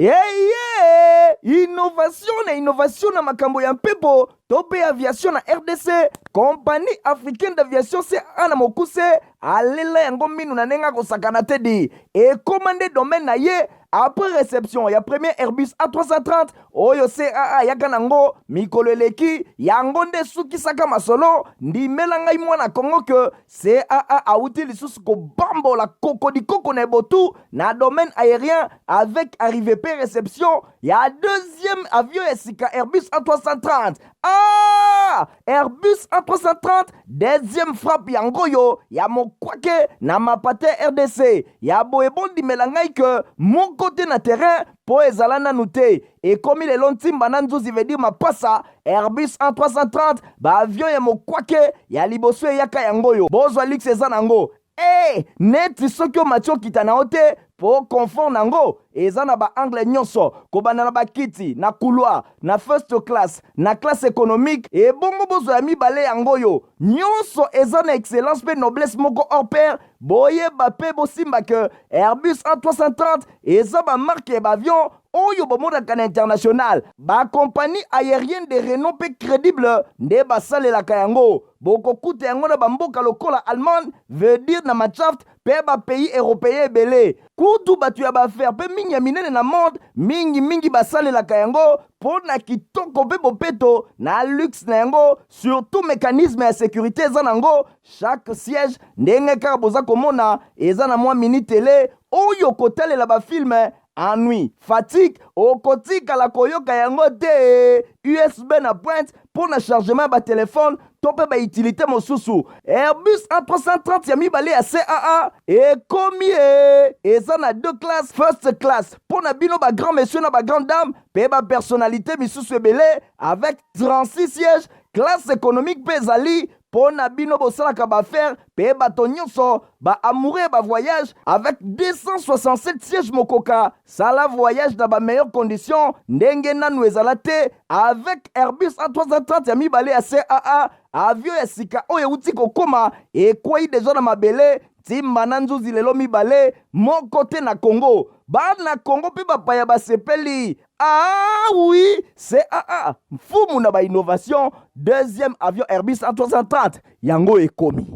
Eye innovation na innovation na makambo ya mpepo to mpe aviation na RDC, Compagnie africaine d'aviation CAA na mokuse alela yango minu na ndenge akosakana te di ekoma nde domaine na ye après réception ya premier Airbus A330 oyo CAA ayaka nango mikolo eleki. Yango nde esukisaka masolo. Ndimela ngai mwana Kongo ke CAA awuti lisusu kobambola kokodikoko na ebotu na domaine aérien avec arrivée pe réception ya deuxième avion ya sika Airbus A330. Ah, Airbus A330 deuxième frappe yango oyo ya mokwake na mapate RDC ya boye. Bondimela ngai ke moko te na terrain mpo ezala nanu te. Ekomi lelo ntimba na nzuzi, veut dire mapasa. Airbus A330, baavion ya mokwake ya liboso eyaka yango oyo. Bozwa luxe eza nango e neti soki omati okita na yo te mpo confort nango eza na baangle nyonso, kobanda na bakiti na couloir, na first class, na classe économique. Ebongo bozwa ya mibale yango oyo nyonso eza na excellence mpe noblesse moko hors pair. Boyeba mpe bosimba ke Airbus A330 eza bamarque ya baavion oyo bomonaka na international. Bacompagnie aérienne de renom mpe crédible nde basalelaka yango. Bokokuta yango na bamboka lokola Allemagne, veut dire na Mannschaft, mpe bapays européen ebele. Kutu bato ya baaffaires mpe mingi ya minene na monde mingimingi basalelaka yango mpo na kitoko mpe bopeto na luxe na yango, surtout mécanisme ya sécurité eza nango. Chaque siège, ndenge kaka boza komona, eza na mwa mini télé oyo kotalela bafilm. Ennui, fatigue okotikala koyoka yango te. USB na pointe mpo na chargement ya batelefone to mpe bautilité mosusu. Airbus A330 ya mibale ya CAA ekomi e eza na deux classes: first class mpo na bino bagrand monsieur na bagrand dame mpe bapersonnalité misusu ebele avec 36 sièges. Classe économique mpe ezali mpo na bino bosalaka baaffaires mpe bato nyonso baamoureux ya bavoyage avec 267 sièges. Mokoka sala voyage na bameilleures conditions ndenge nanu ezala te avec Airbus A330 ya mibale ya CAA. Avion ya sika oyo euti kokóma, ekwei deja na mabele ntimba na nzuzi lelo mibale moko te na Congo. Bana Congo mpe bapaya basepeli. Ah oui, CAA mfumu na bainnovation. Deuxième avion Airbus A330 yango ekomi.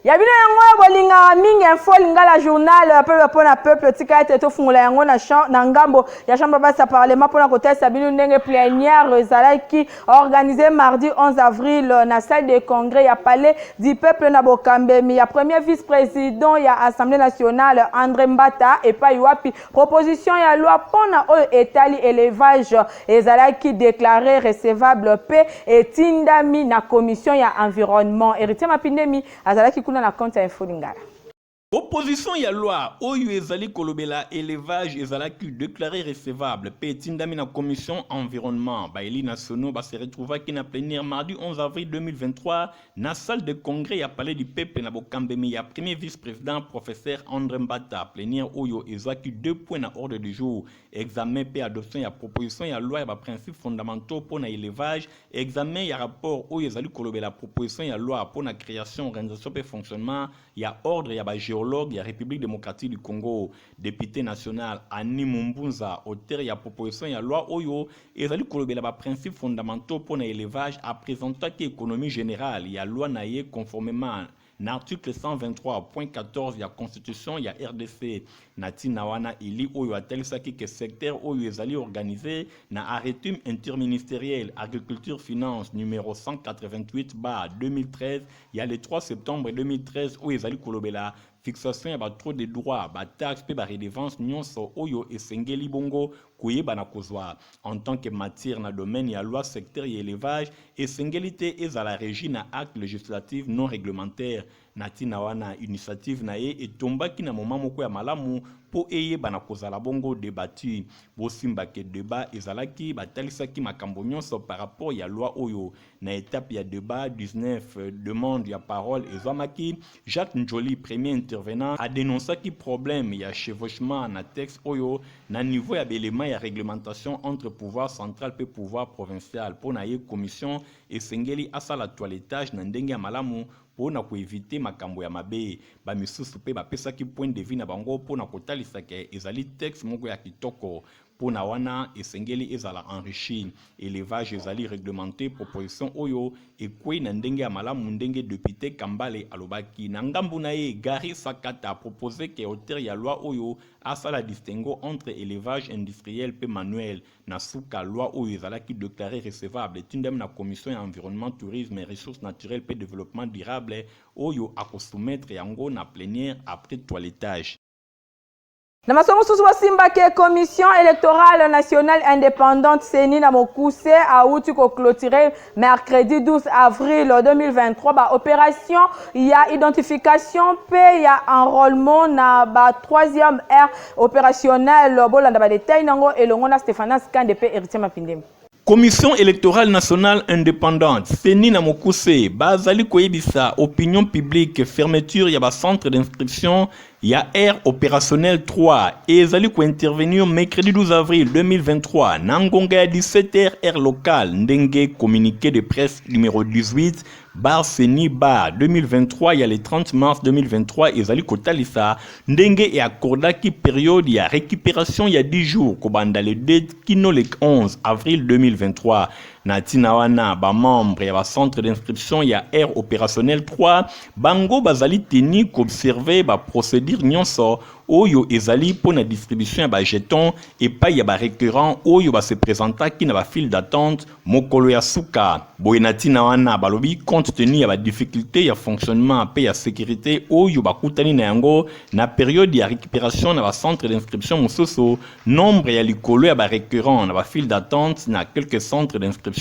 Ya bino yango oyo bolingaka mingi, Info Lingala, journal peuple mpona peuple. Tika ete tofungola yango na ngambo ya chambre basse ya parlement mpona kotalisa bino ndenge plénière ezalaki organisé mardi 11 avril na salle de congrès ya Palais du Peuple na bokambemi ya premier vice-président ya Assemblée nationale André Mbata, epai wapi proposition ya loi mpona oyo etali élevage ezalaki déclaré recevable mpe etindami na commission ya environnement. Héritier Mapindemi azalaki kuna na compte ya Info Lingala. Proposition ya loi oyo ezali kolobela élevage ezalaki déclaré recevable mpe etindami na commission environnement. Baélus nationaux base retrouvaki na plénière mardi 11 avril 2023 na salle de congrès ya Palais du Peuple na bokambemi ya premier vice-président professeur André Mbata. Plénière oyo ezwaki deux points na ordre du jour: examen mpe adoption ya proposition ya loi ya baprincipes fondamentaux mpo na élevage, examen ya rapport oyo ezali kolobela proposition ya loi mpo na création, organisation mpe fonctionnement ya ordre ya bagéologue ya République démocratique du Congo. Député national Ani Mumbunza, auteur ya proposition ya loi oyo ezali kolobela baprincipes fondamentaux mpo na élevage, aprésentaki économie générale ya loi na ye conformément na article 123.14 ya Constitution ya RDC. Na ntina wana, élu oyo atalisaki ke secteur oyo ezali organisé na arrêté interministériel agriculture finance numéro 188 ba 2013 ya le 3 septembre 2013 oyo ezali kolobela fixation ya bataux de droit, bataxe mpe baredevance nyonso oyo esengeli bongo koyeba na kozwa. En tant que matière na domaine ya loi, secteur ya élevage esengeli te ezala régi na acte législatif non réglementaire. Na ntina wana, initiative na ye etombaki na moma moko ya malamu mpo eyeba na kozala bongo débattu. Bosimbake débat ezalaki, batalisaki makambo nyonso par rapport ya loi oyo. Na étape ya débat, 19 demande ya parole ezwamaki. Jacques Njoli, premier intervenant, adénonçaki problème ya chevauchement na texte oyo na niveau ya baélément. manquement ya réglementation entre pouvoir central mpe pouvoir provincial. Mpo na ye, commission esengeli asala toilettage na ndenge ya malamu mpo na koéviter makambo ya mabe. Bamisusu mpe bapesaki point de vue na bango mpo na kotalisa ke ezali texte moko ya kitoko. Mpo na wana, esengeli ezala enrichi. Élevage ezali réglementé, proposition oyo ekwei na ndenge ya malamu, ndenge député Kambale alobaki. Na ngambu na ye, Gary Sakata propose ke auteur ya loi oyo asala distinguo entre élevage industriel mpe manuel. Na suka, loi oyo ezalaki déclaré recevable, etindami na commission ya Environnement, Tourisme, Ressources naturelles mpe Développement durable, oyo akosoumettre yango na plénière après toilettage. Na masolo mosusu, bosimbaki Commission électorale nationale indépendante, CENI na mokuse, awuti koclôturer mercredi 12 avril 2023 baopération ya identification mpe ya enrôlement na ba 3e aire opérationnelle. Bolanda badétail nango elongo na Stéphanas Kande mpe Héritier Mapindemi. Commission électorale nationale indépendante, CENI na mokuse, bazali koyebisa opinion publique fermeture ya bacentre d'inscription ya aire opérationnelle 3 ezali kointervenir mercredi 12 avril 2023 na ngonga ya 17h, heure locale, ndenge communiqué de presse numéro 18/CENI/2023 ya le 30 mars 2023 ezali kotalisa ndenge eaccordaki période ya récupération ya 10 jours kobanda le 2 kino le 11 avril 2023. Na ntina wana, bamembre ya bacentre d'inscription ya aire opérationnelle 3, bango bazali teni koobserver baprocédure nyonso oyo ezali mpo na distribution ya bajeton epai ya barequérant oyo base présentaki na bafile d'attente mokolo ya suka. Boye na ntina wana, balobi compte tenu ya badifficulté ya fonctionnement mpe ya sécurité oyo bakutani na yango na période ya récupération na bacentre d'inscription mosusu, nombre ya likolo ya barequérant na bafile d'attente na quelques centres d'inscription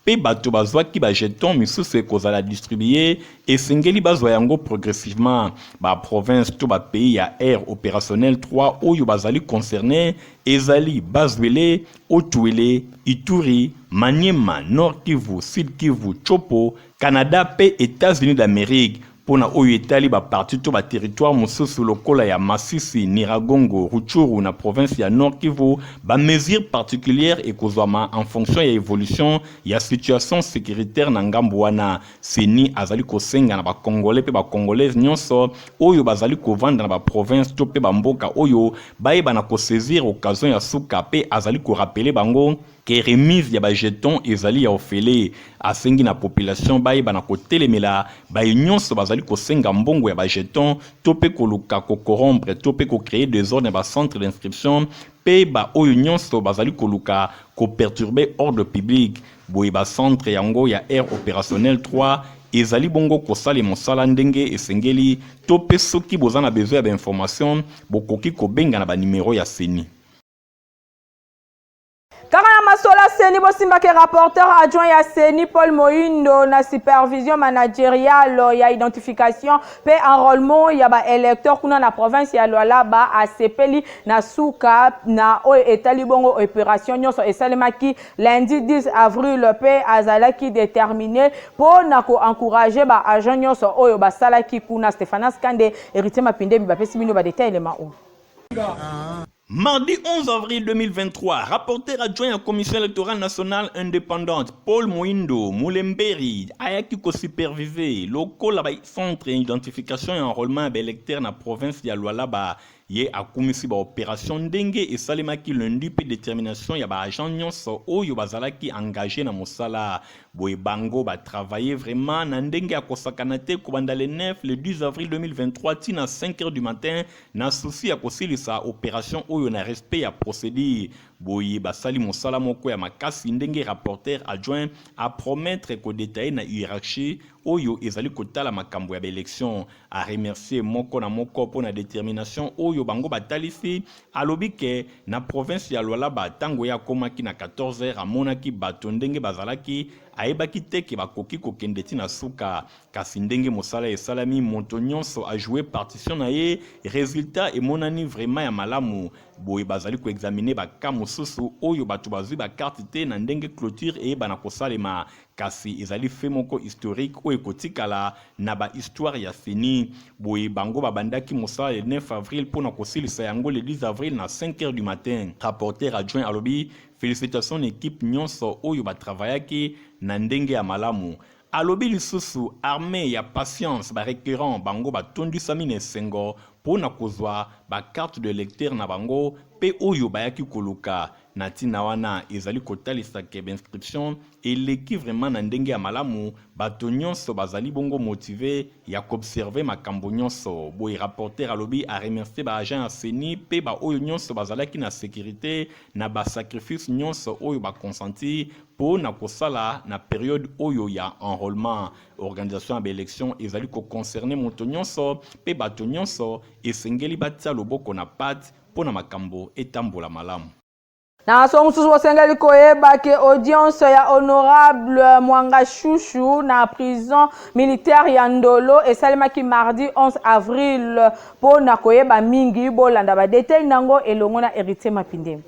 mpe bato bazwaki bajeton misusu ekozala distribué, esengeli bazwa yango progressivement. Baprovince to bapays ya aire opérationnelle 3 oyo bazali concerné ezali Bas-Uele, Haut-Uele, Ituri, Maniema, Nord Kivu, Sud Kivu, Tshopo, Canada mpe États-Unis d'Amérique. Mpo na oyo etali baparti to baterritoire mosusu lokola ya Masisi, Nyiragongo, Rutshuru na province ya Nord Kivu, bamesure particulière ekozwama en fonction ya évolution ya situation sécuritaire na ngambu wana. CENI azali kosenga na bacongolais mpe bacongolaise nyonso oyo bazali kovanda na baprovince to mpe bamboka oyo bayeba na kosaisir occasion ya suka, mpe azali korappeler bango ke remise ya bajeton ezali ya ofele. Asengi na population bayeba na kotelemela baye nyonso bazali kosenga mbongo ya bajeton to mpe koluka kocorrompre to mpe kocréer désordre na bacentre d'inscription mpe baoyo nyonso bazali koluka koperturber ordre public. Boye bacentre yango ya aire opérationnelle 3 ezali bongo kosala mosala ndenge esengeli, to mpe soki boza na besoin ya bainformation, bokoki kobenga na banimero ya CENI. Kaka na masolo ya CENI, bosimbaki rapporteur adjoint ya CENI, Paul Moindo, na supervision managériale ya identification mpe enrôlement ya baélecteur kuna na province ya Lualaba, asepeli na suka na oyo etali bongo opération nyonso esalemaki lundi 10 avril, mpe azalaki déterminé mpo na koencourager baagent nyonso oyo basalaki kuna. Stéphanas Kande, Héritier Mapindemi bapesi bino badétail elema oyo. Mardi 11 avril 2023, rapporteur adjoint à la Commission électorale nationale indépendante, Paul Moindo Moulemberi, ayaki kosuperviser lokola ba centre identification et enrôlement ya baélecteur na province ya Lualaba. Ye akumisi baopération ndenge esalemaki lundi mpe détermination ya baagent nyonso oyo bazalaki engagé na mosala. Boye bango batravaille vraiment na ndenge ya kosakana te kobanda le 9, le 10 avril 2023 ntina 5 heures du matin, na souci ya kosilisa opération oyo na respect ya procédure. Boye basali mosala moko ya makasi, ndenge rapporteur adjoint apromettre kodétailler na hiérarchie oyo ezali kotala makambo ya baélection. Aremercier moko na moko mpo na détermination oyo bango batalisi. Alobi ke na province ya Lualaba, ntango ye akomaki na 14 heures, amonaki bato ndenge bazalaki. Ayebaki te ke bakoki kokende ti na suka. Kasi ndenge mosala esalami, moto nyonso a jouer partition na ye, resultat emonani vraiment ya malamu. Boye bazali ko examiner ba cas mosusu oyo bato bazwi ba carte te na ndenge cloture eyebana kosalema. Kasi ezali fait moko historique oyo ekotikala na ba histoire ya CENI. Boye bango babandaki mosala le 9 avril mpo na kosilisa yango le 10 avril na 5 heures du matin. Rapporteur adjoint alobi felicitations na equipe nyonso oyo ba travaillaki na ndenge ya malamu. Alobi lisusu armee ya patience ba requerants bango batondisami na esengo mpo na kozwa ba cartes de lecteur na bango mpe oyo bayaki koluka. Na ntina wana ezali kotalisa que ba inscriptions eleki vraiment na ndenge ya malamu, bato nionso bazali bongo motives ya ko observer makambo nionso. Boye rapporteur alobi a remercier ba agents ya ceni mpe ba oyo nionso bazalaki na securite na ba sacrifices nionso oyo ba consentir mpo na kosala na periode oyo ya enrolement. Organisation ya ba elections ezali ko concerner moto nionso mpe bato nionso esengeli batia loboko na pate mpo na makambo etambola malamu. Na masolo mosusu, bosengeli koyeba ke audience ya honorable Mwangashushu na prison militaire ya Ndolo esalemaki mardi 11 avril. Mpo na koyeba mingi, bolanda ba details nango elongo na Heritier Mapinde.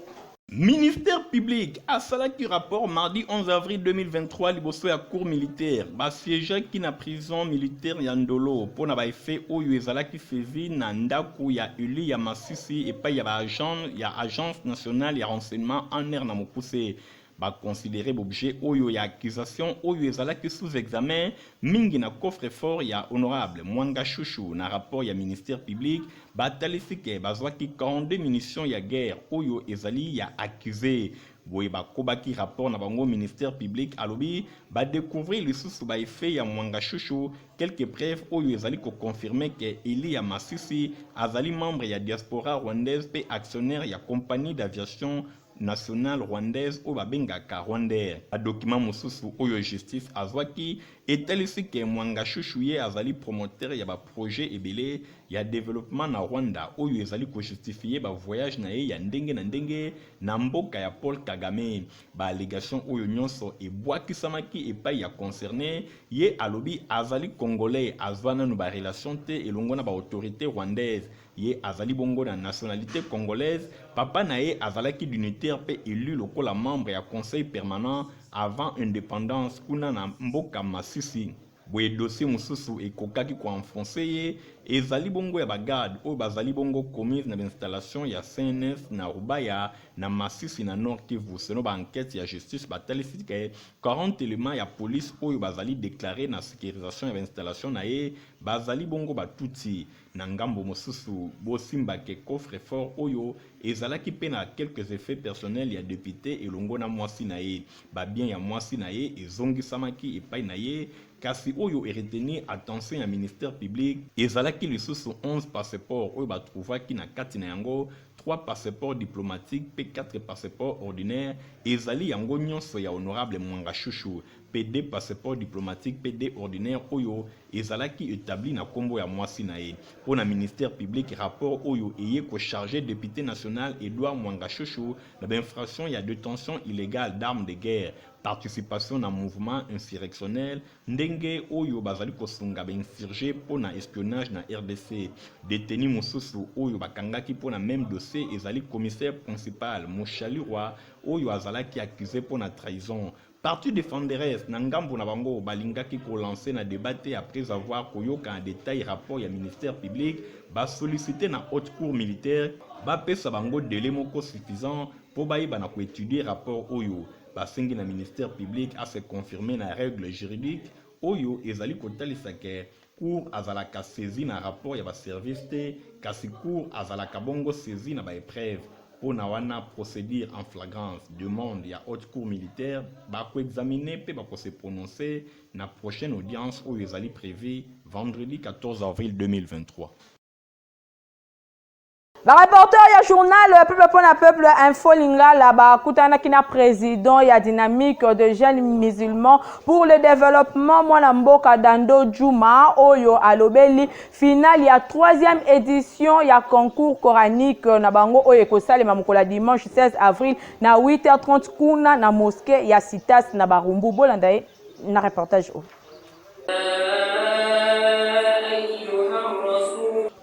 Ministère public asalaki rapport mardi 11 avril 2023 liboso ya cour militaire. Ba siégeaki na prison militaire ya Ndolo mpo na ba effets oyo ezalaki saisi na ndako ya elu ya Masisi epai ya ba agents ya Agence nationale ya renseignement, ANR na mokuse. Ba considerer b'objets oyo ya accusation oyo ezalaki sous examen mingi na coffre-fort ya honorable Mwangashushu. Na rapport ya ministère public, batalisi ke bazwaki 42 munitions ya guerre oyo ezali ya accuse. Boye bakobaki rapport na bango, ministère public alobi ba decouvrir lisusu ba effets ya Mwangashushu, quelques preuves oyo ezali ko confirmer ke Elie ya Masisi azali membre ya diaspora rwandaise pe actionnaire ya compagnie d'aviation nationale rwandaise oyo babengaka Rwandair. Ba documents mosusu oyo justice azwaki etalisi ke Mwangashushu ye azali promoteur ya ba projets ebele ya developpement na Rwanda oyo ezali ko justifier ba voyages na ye ya ndenge na ndenge na mboka ya Paul Kagame. Ba allegations oyo nionso ebwakisamaki epayi ya concerne, ye alobi azali congolais, azwa nanu ba relations te elongo na ba autorites rwandaises. Ye azali bongo na nationalite congolaise, papa na ye azalaki dignitaire mpe elu lokola membre ya conseil permanent avant independance kuna na mboka Masisi. Boye dossier mosusu ekokaki ko enfoncer ye ezali bongo ya ba gardes oyo bazali bongo commise na ba installations ya CNS na Rubaya na Masisi na Nord Kivu. Selon ba enquetes ya justice batalisi que 40 elements ya police oyo bazali declarer na securisation ya ba installations na ye bazali bongo ba Tutsi. Na ngambo mosusu, bosimba que coffre-fort oyo ezalaki mpe na quelques effets personnels ya depute elongo na mwasi na ye. Ba biens ya mwasi na ye ezongisamaki epai na ye, kasi oyo e retenir attention ya ministère public ezalaki lisusu 11 passeports oyo ba trouvaki na kati na yango trois passeports diplomatiques mpe quatre passeports ordinaires ezali yango nionso ya honorable Mwangashushu mpe deux passeports diplomatiques mpe deux ordinaires oyo ezalaki etabli na kombo ya mwasi na ye. Mpo na ministère public, rapport oyo eye ko charger depute national Edouard Mwangachuchu na ba infractions ya detention illegale d'armes de guerre, participation na mouvement insurrectionnel, ndenge oyo bazali kosunga ba insurges mpo na espionnage na rdc. Detenu mosusu oyo bakangaki mpo na meme dossier ezali commissaire principal Mushalirwa oyo azalaki accuse mpo na trahison. Partie defenderesse na ngambo na bango balingaki ko lancer na debat te après avoir koyoka en detail rapport ya ministère public, ba solliciter na haute cour militaire bapesa bango delai moko suffisant mpo bayeba na ko etudier rapport oyo. Basengi na ministère public a se confirmer na règle juridique oyo ezali kotalisa que cour azalaka saisie na rapport ya ba services te kasi cour azalaka bongo saisie na ba epreuves. Mpo na wana procedure en flagrance demande ya haute cour militaire ba ko examiner mpe ba ko se prononcer na prochaine audience oyo ezali prevue vendredi 14 avril 2023. Ba reporter ya journal Peuple mpo na Peuple Info Lingala bakutanaki na président ya Dynamique de jeunes musulmans pour le développement mwana mboka Dando Juma oyo alobeli finale ya troisième édition ya concours coranique na bango oyo ekosalema mokolo ya dimanche 16 avril na 8h30 kuna na mosquée ya Citas na Barumbu. Bolanda ye. na reportage oyo.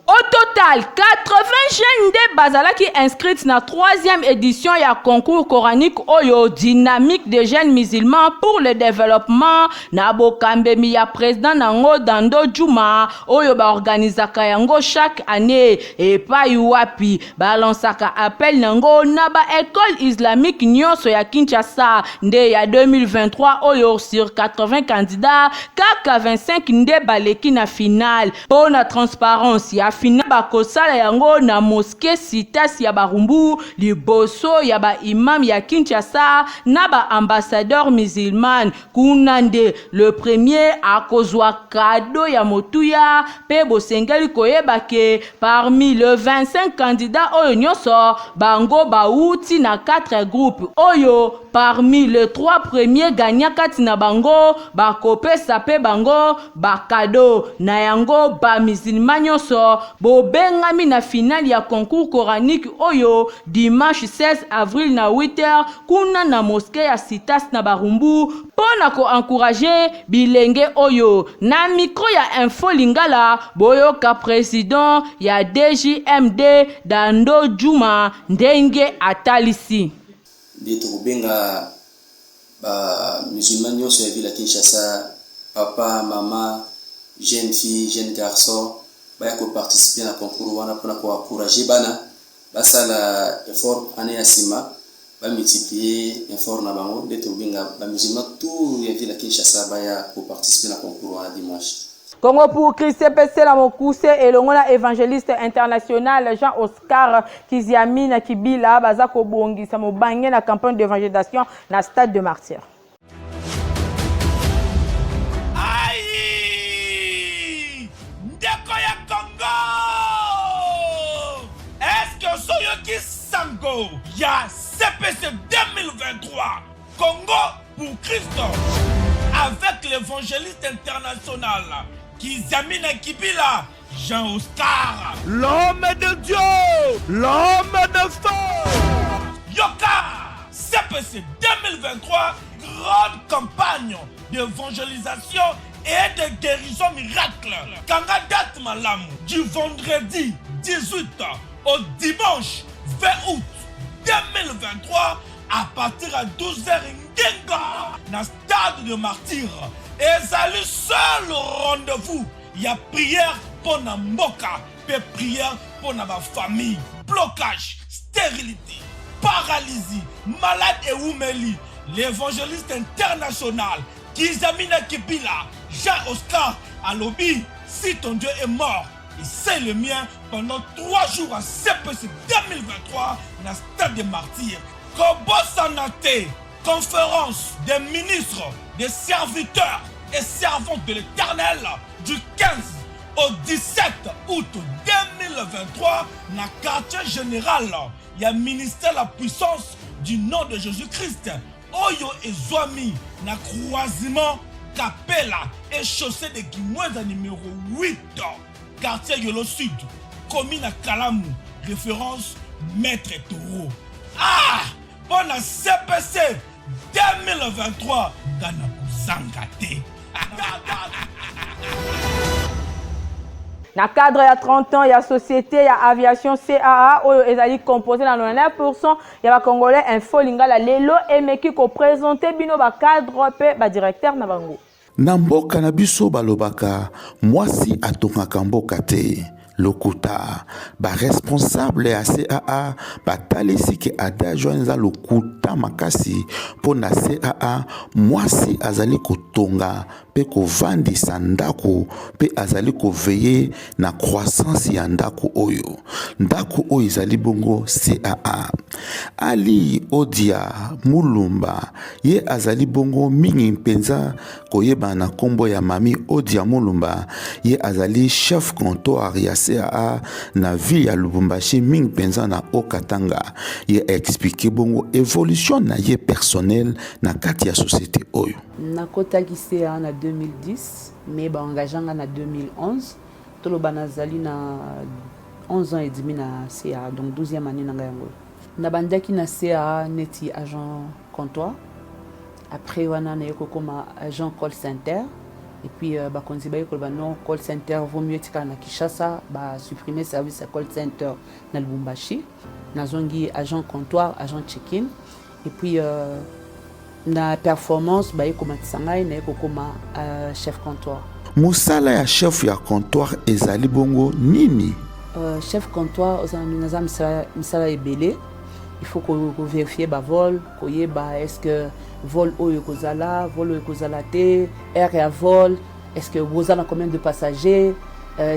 Au total, 80 jeunes nde bazalaki inscrites na troisième édition ya concours coranique oyo Dynamique des jeunes musulmans pour le développement na bokambemi ya président nango Dando Juma, oyo baorganizaka yango chaque année, epai wapi balansaka appel nango na ba école islamique nyonso ya Kinshasa. Nde ya 2023 oyo, sur 80 candidats, kaka 25 nde baleki na finale. Mpo na transparence ya finale, bakosala yango na mosquée Citas ya Barumbu, liboso ya baimam ya Kinshasa na baambassadeur musulmane. Kuna nde le premier akozwa cadeau ya motuya. Mpe bosengeli koyeba ke parmi le 25 candidats oyo nyonso, bango bauti na 4 groupes oyo parmi le 3 premiers gagnants kati na bango, bakopesa mpe bango bacadeau. Na yango, bamusulman nyonso bobengami na finale ya concours coranique oyo dimanche 16 avril na 8h, kuna na mosquée ya Citas na Barumbu, mpo na koencourager bilenge oyo. Na micro ya Info Lingala, boyoka président ya DJMD Dando Juma ndenge atalisi. Nde tokobenga bamusulman nyonso ya ville ya Kinshasa, papa, mama, jeune fille, jeune garçon, baya koparticiper na concours wana mpona koencourager bana basala effort année ya nsima, bamultiplier effort na bango. Nde tokobenga bamusulman tout ya ville ya Kinshasa baya koparticiper na concours wana dimanche. Congo pour Christ, CPC na mokuse, elongo na évangéliste international Jean Oscar Kiziamina Kibila, baza kobongisa mobange na campagne d'évangélisation na Stade de Martyr. Ai, ndeko ya Congo, eske osoyoki sango ya CPC 2023, Congo pour Christ, avec l'évangéliste international Kiziamina Kibila Jean Oscar? L'homme de Dieu, l'homme de feu. Yoka, CPC 2023, grande campagne d'évangélisation et de guérison miracle. Kanga date malamu, du vendredi 18 au dimanche 20 août 2023 à partir à 12h ngenga na Stade de Martyr. Ezali seul rendez-vous ya prière mpo na mboka mpe prière mpo na bafamille. Blocage, stérilité, paralysie, malade ewumeli, l'évangéliste international Kiziamina Kibila Jean Oscar alobi: si ton Dieu est mort et c'est le mien, pendant 3 jours à CPC 2023 na Stade de Martyrs. Kobosana te, conférence des ministres, des serviteurs et servantes de l'Éternel du 15 au 17 août 2023 na quartier général ya ministère La Puissance du Nom de Jésus-Christ, oyo ezwami na croisement Kapela et chaussée de Kimwenza numéro 8, quartier Yolo Sud, commune à Kalamu, référence Maître Taureau. Ah, mpo na CPC 2023, nga na kozanga te. Na cadre ya 30 ans ya société ya aviation CAA, oyo ezali composé na 99% ya bacongolais, Info Lingala lelo emeki koprésenter bino bacadre mpe badirecteur na bango. Na mboka na biso balobaka mwasi atongaka mboka te. Lokuta. Baresponsable ya CAA batalisi ke adage wana eza lokuta makasi. Mpo na CAA, mwasi azali kotonga mpe kovandisa ndako mpe azali koveiller na croissance ya ndako oyo. Ndako oyo ezali bongo CAA. Ali Odia Mulumba, ye azali bongo mingi mpenza koyeba na nkombo ya Mami Odia Mulumba. Ye azali chef comptoir ya CAA na ville ya Lubumbashi, mingi mpenza na Haut-Katanga. Ye expliquer bongo évolution na ye personnel na kati ya société oyo. Nakotaki CAA na 2010, mais baengage nga na 2011. Toloba nazali na 11 ans et demi na CAA, donc 12e année na ngai yango. Nabandaki na CAA neti agent comptoir. Après wana naye kokoma agent call center et puis euh, bakonzi baye koloba non, call center vaut mieux etikala na Kinshasa, ba supprimer service ya call center na Lubumbashi. Nazongi agent comptoir, agent check-in et puis euh, na performance baye komatisa ngai, naye kokoma euh, chef comptoir. Mosala ya chef ya comptoir ezali bongo nini? Chef comptoir oza naza misala, misala ebele. Il faut ko, ko vérifier ba vol, koyeba est-ce que vol oyo ekozala, vol oyo ekozala te, heure ya vol, est-ce que boza na combien de passagers,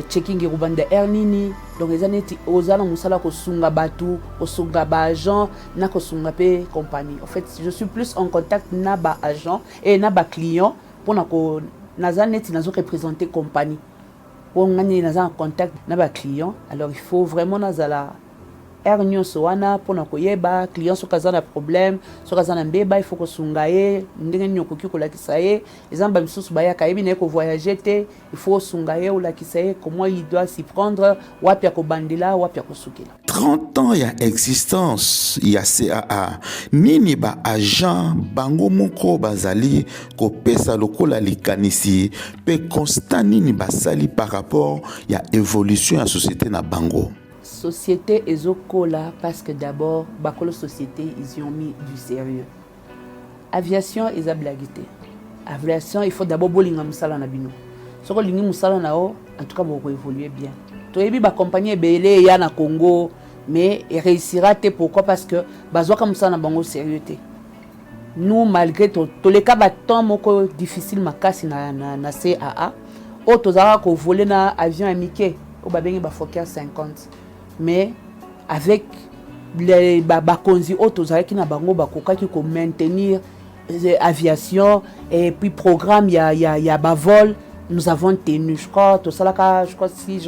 checking ekobanda heure nini. Donc eza neti oza na mosala kosunga bato, kosunga baagent na kosunga mpe compagnie. En fait, je suis plus en contact na baagent et na baclient mpona ko naza neti nazo représenter compagnie mpo ngani naza en contact na baclient. Alors il faut vraiment nazala heure nyonso wana mpona koyeba client soki aza na problème, soki aza na mbeba, il faut kosunga ye ndenge nini okoki kolakisa ye. Eza na bamisusu bayaka, ayebi na ye kovoyage te, il faut osunga ye, olakisa ye comment il doit s'y prendre, wapi akobandela, wapi akosukela. 30 ans ya existence ya CAA, nini baagent bango moko bazali kopesa lokola likanisi mpe constat nini basali par rapport ya évolution ya société na bango? Société ezokola parce que d'abord bakolo société, ils y ont mis du sérieux. Aviation eza blague te. Aviation, il faut d'abord bolinga mosala na bino. Soki olingi mosala na yo, en tout cas bokoévolue bien. Toyebi bacompagnie ebele eya na Congo mais eréussira te. Pourquoi? Parce que bazwaka mosala na bango sérieux te. Nous, malgré toleka batemps moko difficile makasi na CAA oyo, tozalaka kovoler na avion ya mike oyo babengi baFokker 50, mais avec bakonzi oyo tozalaki na bango, bakokaki komaintenir aviation et puis programme ya bavol. Nous avons tenu, je crois, tosalaka, je crois, si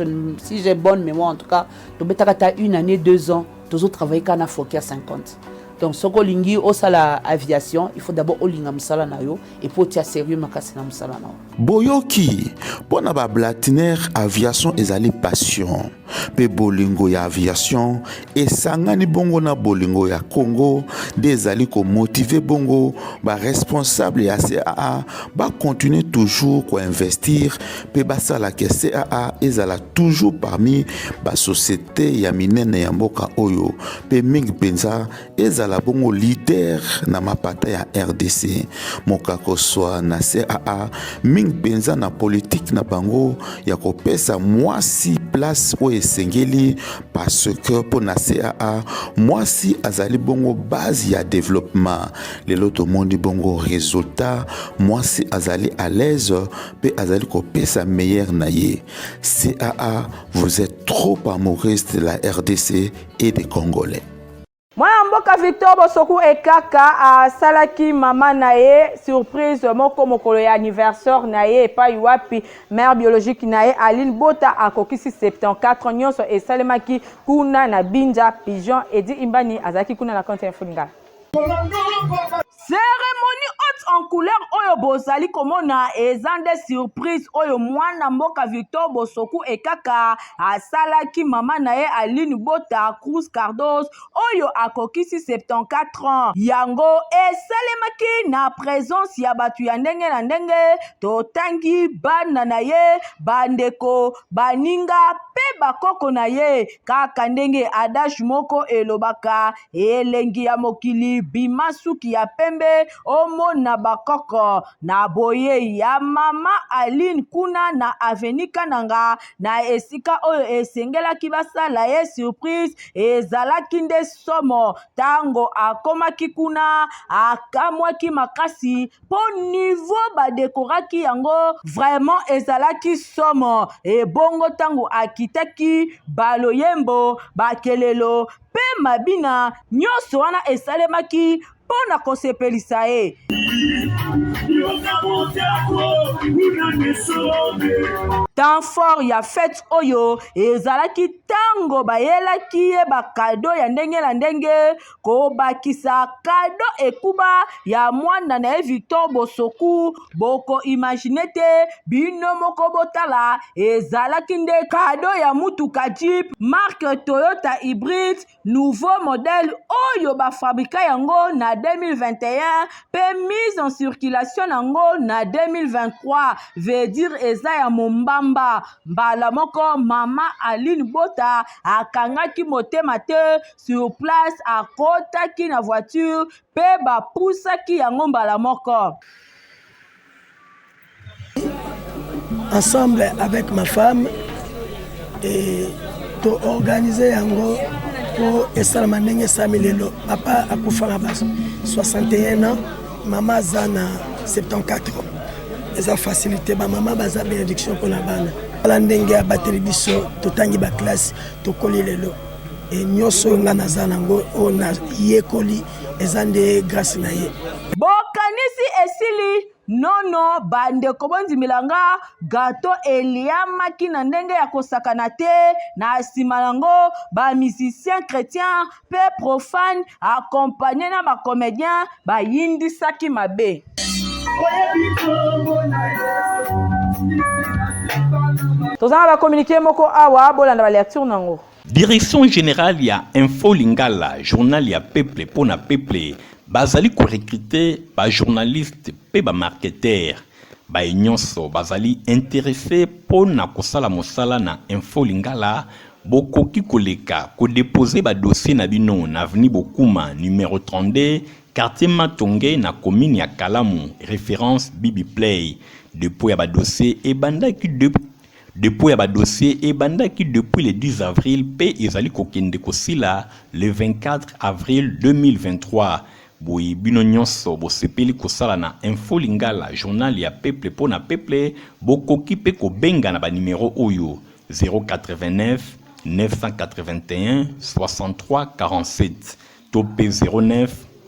j'ai bonne mémoire, en tout cas tobetaka ta une année, 2 ans tozotravaille kaka na Fokker 50. Donc soki olingi osala aviation, il faut d'abord olinga mosala na yo et puis otia sérieux makasi na mosala na yo. Boyoki, mpo na bablatiner, aviation ezali passion mpe bolingo ya aviation esangani bongo na bolingo ya Congo nde ezali komotiver bongo baresponsable ya CAA bakontinue toujours koinvestir mpe basalaka CAA ezala toujours parmi basociété ya minene ya mboka oyo, mpe mingi mpenza ezala bongo leader na mapata ya RDC. Mokakoswa na CAA, mingi mpenza na politike na bango ya kopesa mwasi place oyo esengeli, parce que mpo na CAA, mwasi azali bongo base ya développement. Lelo tomoni bongo résultat, mwasi azali à l'aise mpe azali kopesa meilleur na ye. CAA, vous êtes trop amoureuse de la RDC et des Congolais. Mwana mboka Victor Bosoku Ekaka asalaki mama na ye surprise moko mokolo ya anniversaire na ye, epai wapi mère biologique na ye Aline Bota akokisi 74. Nyonso esalemaki kuna na Binja Pigeon. Edi Imbani azalaki kuna na compte Info Lingala. Cérémonie haute en couleur oyo bozali komona eza nde surprise oyo mwana mboka Victor Bosoku Ekaka asalaki mama na ye Aline Bota Cruz Cardos oyo akokisi 74 ans. Yango esalemaki na présence ya bato ya ndenge na ndenge. Totangi bana na ye, bandeko, baninga mpe bakoko na ye. Kaka ndenge adage moko elobaka, elengi ya mokili bima suki ya pembe omona bakoko. Na boye ya mama Aline kuna na avenue Kananga, na esika oyo esengelaki basala ye surprise, ezalaki nde somo. Ntango akomaki kuna, akamwaki makasi mpo niveau badekoraki yango vraiment ezalaki somo. Ebongo ntango akitaki, baloyembo, bakelelo mpe mabina nyonso wana esalemaki mpo na kosepelisa ye. Temps fort ya fete oyo ezalaki ntango bayelaki ye bakado ya ndenge na ndenge, kobakisa kado ekuba ya mwana na ye Victor Bosoku. Boko imagine te, bino moko botala, ezalaki nde kado ya mutuka Jeep marque Toyota Hybrid nouveau modèle oyo bafabrika yango na 2021 mpe mise en circulation yango na 2023, veut dire eza ya mombamba. Mbala moko mama Aline Bota akangaki motema te, sur place akotaki na voiture mpe bapusaki yango mbala moko. Ensemble avec ma femme et to organiser yango mpo esalama ndenge esalami lelo. Papa akufa na ba 61 ans, mama aza na 74 ans. Eza facilité, bamama baza bénédiction mpona bana. Ala ndenge abateli biso, totangi baklasse, tokoli lelo. E nyonso oyo ngai naza nango, oyo nayekoli, eza nde grâce na ye. Bokanisi esili nono, bandeko, bondimela nga, gato eliamaki na ndenge ya kosakana te. Na nsima yango ba musicien chrétien mpe profane accompagne na ba comédien bayindisaki mabe. Toza na bacommuniqué moko awa, bolanda balecture nango. Direction générale ya Info Lingala, journal ya peuple mpo na peuple, bazali korecruter ba journaliste mpe ba marketeur. Baye nyonso bazali interesse mpo na kosala mosala na Info Lingala, bokoki koleka kodeposer ba dossier na bino na avenue Bokuma numero 32, quartier Matonge na commune ya Kalamu, reference Bibi Play. Depot ya ba dossier ebandaki Depot ya ba dossiers ebandaki depuis le 10 avril mpe ezali kokende kosila le 24 avril 2023. Boye bino nyonso bosepeli kosala na Info Lingala, journal ya peuple mpo na peuple, bokoki mpe kobenga na ba numero oyo, 089 981 63 47 to mpe 09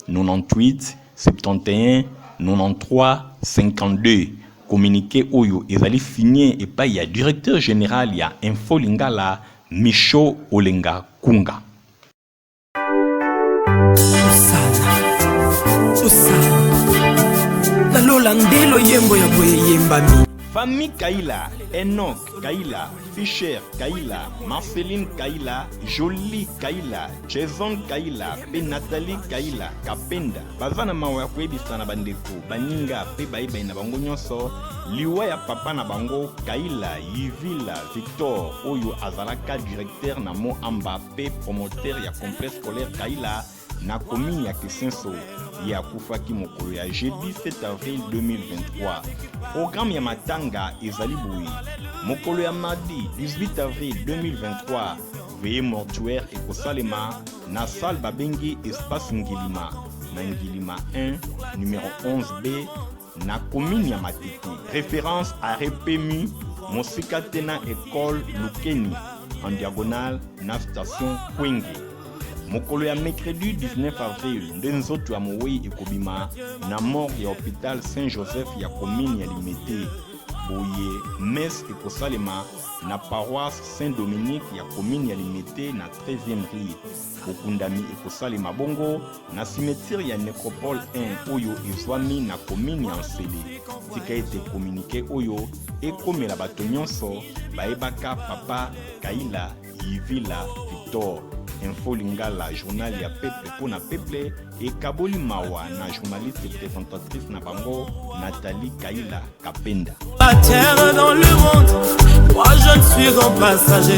98 71 93 52. Communiqué oyo ezali signé epai ya directeur general ya Info Lingala, Micho Olenga Kunga. Osana, osana na lola nde loyembo ya boye eyembami. Famille Kaila, Enoch Kaila, Fisher Kaila, Marceline Kaila, Jolie Kaila, Jason Kaila mpe Nathalie Kaila Kapenda baza na mawa ya koyebisa na bandeko, baninga mpe bayebai na bango nyonso liwa ya papa na bango Kaila Yivila Victor oyo azalaka directeur na Moamba mpe promoteur ya complexe scolaire Kaila na commune ya Kisenso. Ye akufaki mokolo ya jeudi 7 avril 2023. Programme ya matanga ezali boye: mokolo ya mardi 18 avril 2023, veillée mortuaire ekosalema na salle babengi Espace Ngilima na Ngilima 1 numero 11B na commune ya Matete. Référence à Repemi, mosika te na école Lukeni en diagonale na station Kwenge. Mokolo ya mercredi 19 avril nde nzoto ya mowei ekobima na morgue ya hôpital Saint-Joseph ya commune ya Limete. Boye messe ekosalema na paroisse Saint-Dominique ya commune ya Limete na 13e rue. Bokundami ekosalema bongo na cimetière ya Necropole 1 oyo ezwami na commune ya Nsele. Tika ete communiqué oyo ekomela bato nyonso bayebaka papa Kaila Yivila Victor. Info Lingala, journal ya peuple mpo na peuple, ekaboli mawa na journaliste présentatrice na bango Nathalie Kaila Kapenda. Terre dans le monde, moi je ne suis qu'un passager.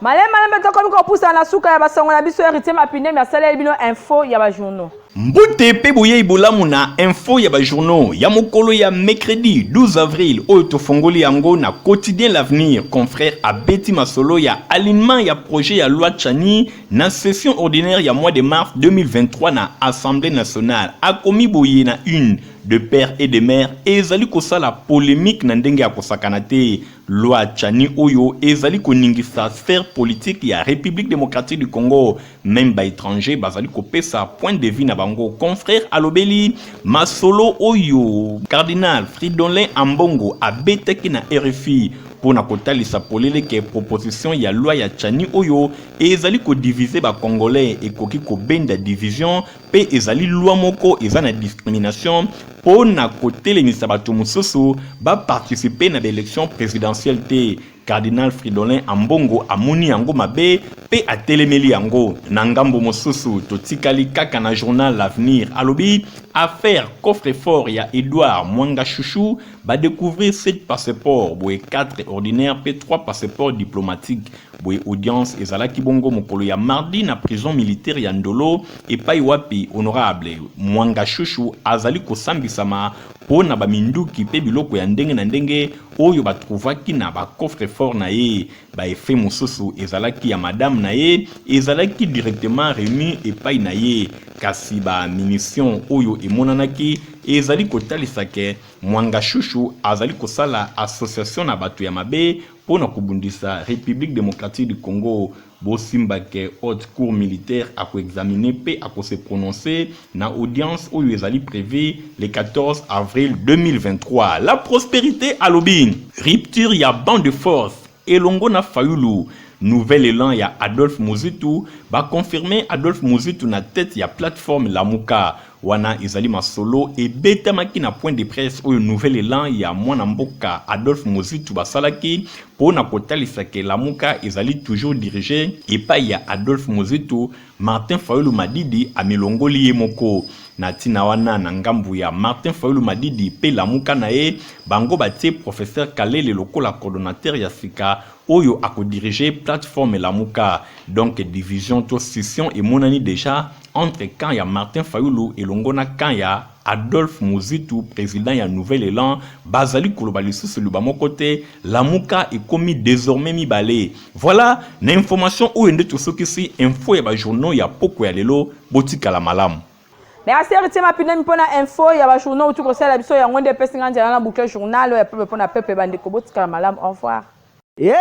Malembe malembe tokomi kopusana na suka ya basango na biso. Héritier Mapinemi asaleli bino info ya bajournaux. Mbote mpe boyei bolamu na info ya bajournaux ya mokolo ya mercredi 12 avril oyo tofongoli yango na quotidien L'Avenir. Confrère abeti masolo ya alignement ya projet ya loi Tshiani na session ordinaire ya mois de mars 2023 na Assemblée nationale. Akomi boye na une: de père et de mère ezali kosala polémique na ndenge ya kosakana te. Loi Tshiani oyo ezali koningisa sphère politique ya République démocratique du Congo, même baétranger bazali kopesa point de vue na bango. bango. Confrère alobeli masolo oyo Cardinal Fridolin Ambongo abetaki na RFI mpo na kotalisa polele ke proposition ya loi ya Tshiani oyo ezali kodiviser ba Congolais ekoki kobenda division mpe ezali loi moko eza na discrimination mpo na kotelemisa bato mosusu ba participer na ba elections presidentielles te. Cardinal Fridolin Ambongo amoni yango mabe mpe atelemeli yango. Na ngambo mosusu, totikali kaka na journal L'Avenir alobi affaire coffre-fort ya Edouard Mwangachuchu, ba decouvrir 7 passeports, boye 4 ordinaires mpe 3 passeports diplomatiques. Boye audience ezalaki bongo mokolo ya mardi na prison militaire ya Ndolo epai wapi honorable Mwangachuchu azali kosambisama mpo na ba minduki mpe biloko ya ndenge na ndenge oyo ba trouvaki na ba coffre-fort na ye. Ba effets mosusu ezalaki ya madame na ye ezalaki directement remis epai na ye, kasi ba munitions oyo emonanaki ezali kotalisa que Mwangachuchu azali kosala association na bato ya mabe mpo na kobundisa Republique democratique du Congo. Bosimba que Haute Cour militaire ako examiner mpe ako se prononcer na audience oyo ezali prevue le 14 avril 2023. La Prosperite alobi rupture ya banc de force elongo na Fayulu, nouvel elan ya Adolphe Muzitu, ba confirmer Adolphe Muzitu na tete ya plateforme Lamuka. Wana ezali masolo ebetamaki na point de presse oyo Nouvel Elan ya mwana mboka Adolphe Muzitu basalaki po na kotalisa ke Lamuka ezali toujours dirige epayi ya Adolphe Muzitu, Martin Fayulu Madidi amilongoli ye moko. Na tina wana, na ngambu ya Martin Fayulu Madidi pe Lamuka na ye, bango batie Professeur Kalele lokola coordonnateur ya sika oyo ako diriger plateforme Lamuka. Donc division to scission emonani dejà entre camp ya Martin Fayulu elongo na camp ya Adolphe Muzitu, president ya Nouvel Elan, bazali koloba lisusu liloba moko te, Lamuka ekomi desormais mibale. Voilà, na information oyo nde tosukisi info ya ba journaux ya pokwa ya lelo, botikala malamu. Merci Héritier Mapinemi pona info ya ba journaux outi kosala biso yango nde epesi nga nzela na boucle journal ya peuple pona peuple bandeko botikala malamu au revoir. Eye!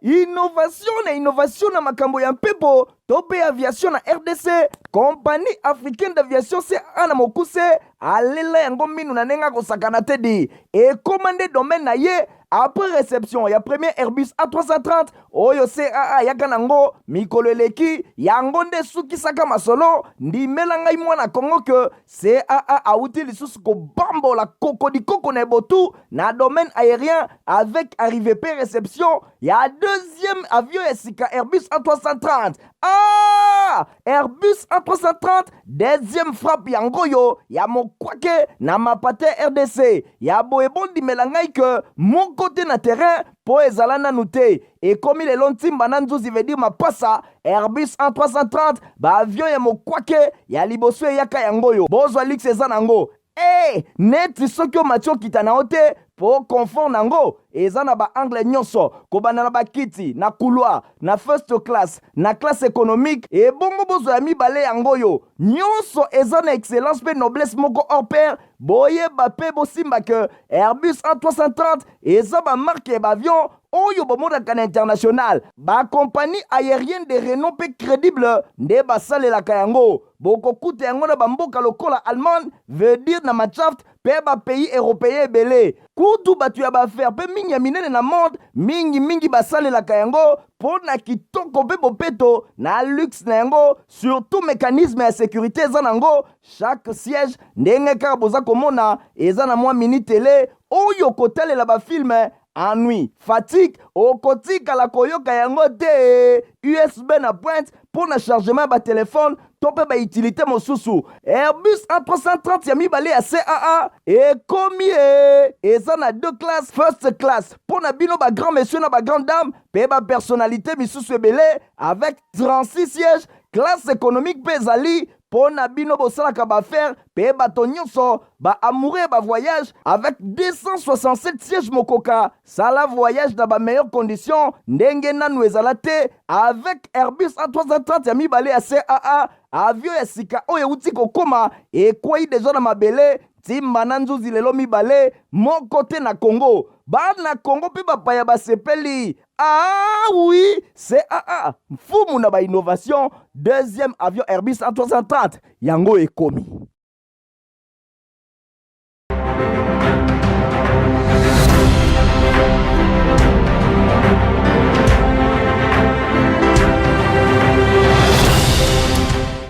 Innovation na innovation na makambo ya mpepo to mpe aviation na rdc, Compagnie africaine d'aviation CAA na mokuse alela yango minu na ndenge akosakana te di ekoma nde domaine na ye après reception ya premier Airbus A330 oyo CAA ayaka nango mikolo eleki, yango nde esukisaka masolo. Ndimela ngai mwana Congo que CAA awuti lisusu kobambola kokodikoko na ebotu na domaine aérien avec arrivée pe reception ya deuxième avion ya sika Airbus A330. Ah! Airbus A330 deuxième frappe yango oyo ya mokwake na mapate RDC ya boye bondimela ngai que moko te na terrain po ezala nanu te ekomi lelo ntimba na nzuzi veut dire mapasa Airbus A330 ba avion ya mokwake ya liboso eyaka yango oyo bozwa luxe eza nango eh neti soki omati okita na yo te po confort nango eza na ba angle nyonso kobanda na bakiti na couloir na first class na classe économique ebongo bozwa ya mibale yango oyo nyonso eza na excellence pe noblesse moko hors pair boyeba pe bosimba que Airbus A330 eza ba marque ya ba avion oyo bomonaka na international ba compagnie aérienne de renom pe credible nde basalelaka yango bokokuta yango na bamboka lokola Allemagne veut dire na Mannschaft pe ba pays européen ebele kutu bato ya baaffaire pe mingi ya minene na monde mingi mingi basalelaka yango mpo na kitoko mpe bopeto na luxe na yango surtout mécanisme ya sécurité eza nango chaque siège ndenge kaka boza komona eza na mwa mini tele oyo kotalela bafilme ennui fatigue okotikala koyoka yango te USB na pointe mpo na chargement ya batelefone to mpe bautilité mosusu Airbus A330 ya mibale ya CAA ekomi e eza na deux classes first class mpo na bino ba grand monsieur na ba grande dame mpe ba personnalité misusu ebele avec 36 sièges classe économique mpe ezali mpo na bino bosalaka baaffaire mpe bato nyonso ba amoureux ya bavoyage avec 267 sièges mokoka sala voyage na ba meilleures conditions ndenge nanu ezala te avec Airbus A330 ya mibale ya CAA. Avion ya sika oyo euti kokoma ekwei deja na mabele. Ntimba na nzuzi lelo mibale moko te na Congo. Bana Congo mpe bapaya basepeli. Ah oui, CAA, mfumu na ba innovation, deuxième avion Airbus A330 yango ekomi.